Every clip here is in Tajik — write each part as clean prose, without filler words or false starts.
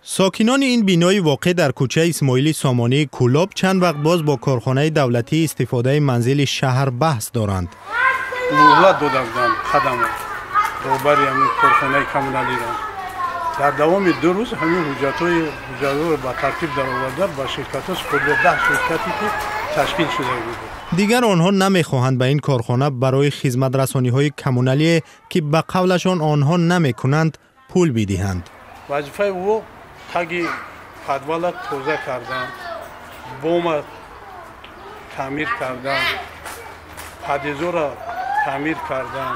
Сокинони ин бинои воқеъ дар кӯчаи Исмоили Сомонии Кӯлоб чанд вақт боз бо корхонаи давлатии истифодаи манзили шаҳр баҳс доранд. Муҳлат дода буданд қадама роҳбари ҳамин корхонаи коммуналиро. Дар давоми 2 рӯз ҳамин ҳуҷҷатҳоро ба тартиб дароварда ба ширкатҳо супорида, 10 ширкате ки ташкил шуда буд. Дигар онҳо намехоҳанд ба ин корхона барои хизматрасониҳои коммуналие, ки ба қавлашон онҳо намекунанд, пул бидиҳанд. Вазифаи ӯ таги подвала тоза кардан, бома таъмир кардан, подъездора таъмир кардан,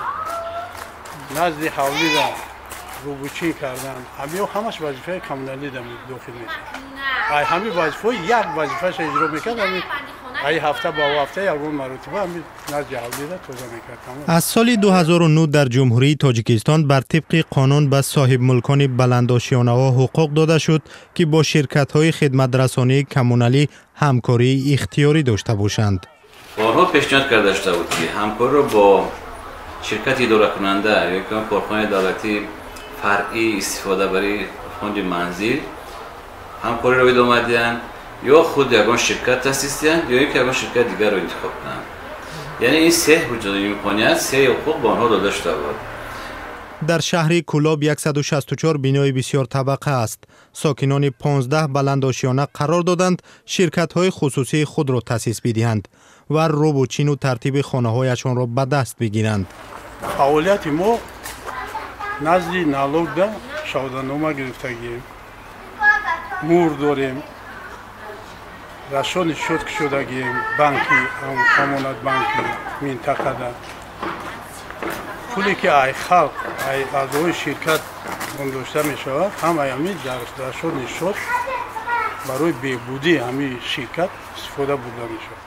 назди ҳавлира рӯбучин кардан. Ҳамиҳо ҳамаш вазифаи коммуналӣ дохил мешавад. Ай ҳамин вазифаҳо як вазифаша иҷро мекард, ҳамин ай ҳафта ба ҳафта ягон маротиба ҳамин назди ҳавлира тоза мекард. Аз соли 2009 дар Ҷумҳурии Тоҷикистон бар тибқи қонун ба соҳибмулкони баландошёнаҳо ҳуқуқ дода шуд, ки бо ширкатҳои хидматрасонии коммуналӣ ҳамкории ихтиёрӣ дошта бошанд. Борҳо пешниҳод карда шуда буд, ки ҳамкориро бо ширкати идоракунанда ё ки корхонаи давлатии фаръии истифодабарии фонди манзил ҳамкориро идома диҳанд ё худ ягон ширкат таъсис диҳанд ё ин ки ягон ширкати дигарро интихоб кунанд. Яъне ин се имконият, се ҳуқуқ ба онҳо дода шуда буд. Дар шаҳри Кӯлоб 164 бинои бисёртабақа аст. Сокинони 15 баландошёна қарор доданд ширкатҳои хусусии худро таъсис бидиҳанд ва рӯбучину тартиби хонаҳояшонро ба даст бигиранд. Фаъолияти мо назди налогда шаҳоданома гирифтагием, муҳр дорем, расони счёт кушодагием банки Амонатбанки минтақада. Пуле ки ай халқ, ай аъзои ширкат гузошта мешавад, ҳамаи ҳамин дар расони счёт барои беҳбудии ҳамин ширкат истифода бурда мешавад.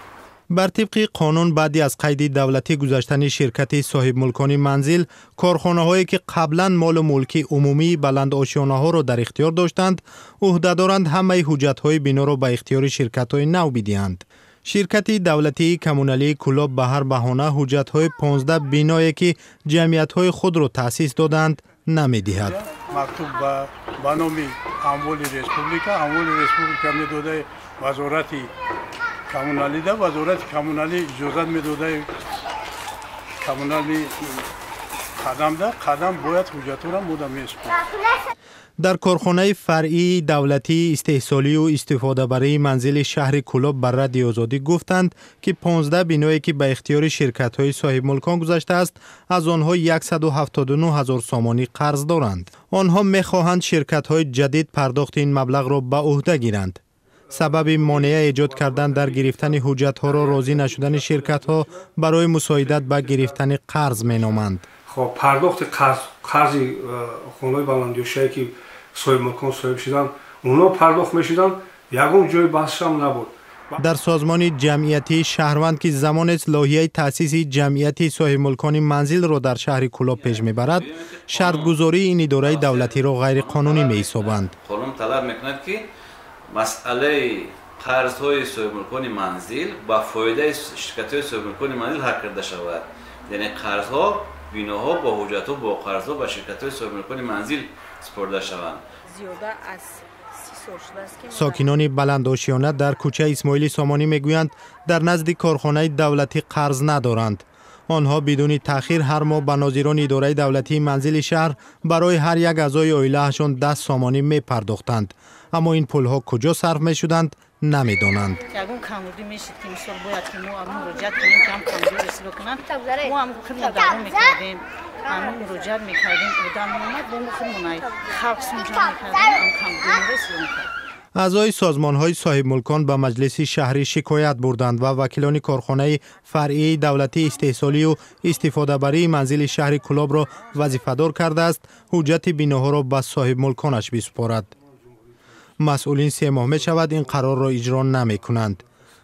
Бар тибқи қонун баъди аз қайди давлатӣ гузаштани ширкати соҳибмулкони манзил, корхонаҳое ки қаблан молу мулки умумии баландошёнаҳоро дар ихтиёр доштанд, ӯҳдадоранд ҳамаи ҳуҷҷатҳои биноро ба ихтиёри ширкатҳои нав бидиҳанд. Ширкати давлатии коммуналии Кӯлоб ба ҳар баҳона ҳуҷҷатҳои 15 биное, ки ҷамъиятҳои худро таъсис додаанд, намедиҳад. Мактуб ба номи Амволи Республика, Амволи Республика медодаи Вазорати коммуналида, Вазорати коммуналӣ иҷозат медодаи коммунали қадамда, қадам бояд ҳуҷҷатҳоро мода месупорад. Дар корхонаи фаръии давлатии истеҳсолию истифодабарии манзили шаҳри Кӯлоб ба Радиои Озодӣ гуфтанд, ки 15 биное, ки ба ихтиёри ширкатҳои соҳибмулкон гузаштааст, аз онҳо 179 ҳазор сомонӣ қарз доранд. Онҳо мехоҳанд ширкатҳои ҷадид пардохти ин маблағро ба ӯҳда гиранд. Сабаби монеа эҷод кардан дар гирифтани ҳуҷҷатҳоро розӣ нашудани ширкатҳо барои мусоидат ба гирифтани қарз меноманд. Хоб, пардохти қарзи хонаҳои баландиёшае, ки соҳибмулкон соҳиб шуданд, онҳо пардохт мешуданд, ягон ҷои баҳсшам набуд. Дар созмони ҷамъиятии шаҳрванд, ки замонест лоиҳаи таъсиси ҷамъияти соҳибмулкони манзилро дар шаҳри Кӯлоб пеш мебарад, шартгузории ин идораи давлатиро ғайриқонунӣ меҳисобанд. Қонун талаб мекунад, ки масъалаи қарзҳои соҳибмулкони манзил ба фоидаи ширкатҳои соҳибмулкони манзил ҳал карда шавад. Яъне қарзҳо, биноҳо бо ҳуҷҷатҳо бо қарзҳо ба ширкатҳои соҳибмулкони манзил супорида шаванд. Сокинони баландошёна дар кӯчаи Исмоили Сомонӣ мегӯянд, дар назди корхонаи давлатӣ қарз надоранд. Онҳо бидуни таъхир ҳар моҳ ба нозирони идораи давлатии манзили шаҳр барои ҳар як аъзои оилаашон 10 сомонӣ мепардохтанд. Аммо ин пулҳо куҷо сарф мешуданд, намедонанд. Ягон камбудӣ мешид, ки мисол бояд ки мо муроҷиат кунем, ки ҳам камбудиро ислоҳ кунанд. Мо ҳам худмон давом мекардем, ҳамон муроҷиат мекардем, одам меомад, бо мо худмон халқ сум ҷамъ мекардем, ҳам камбудиро ислоҳ мекардем. Аъзои созмонҳои соҳибмулкон ба маҷлиси шаҳрӣ шикоят бурданд ва вакилони корхонаи фаръии давлатии истеҳсолию истифодабарии манзили шаҳри Кӯлобро вазифадор кардааст ҳуҷҷати биноҳоро ба соҳибмулконаш бисупорад. Масъулин 3 моҳ мешавад ин қарорро иҷро намекунанд.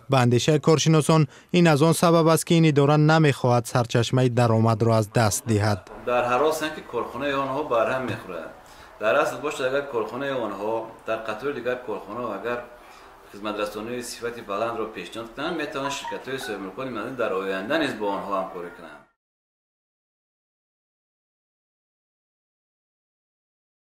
Ба андешаи коршиносон ин аз он сабаб аст, ки ин идора намехоҳад сарчашмаи даромадро аз даст диҳад. Дар ҳаросанд, ки корхонаи онҳо барҳам мехӯрад. Дар асл бошад, агар корхонаи онҳо дар қатори дигар корхонаҳо агар хизматрасонии сифати баландро пешниҳод кунанд, метавонанд ширкатҳои соҳибмулкони манзил дар оянда низ бо онҳо ҳамкорӣ кунанд.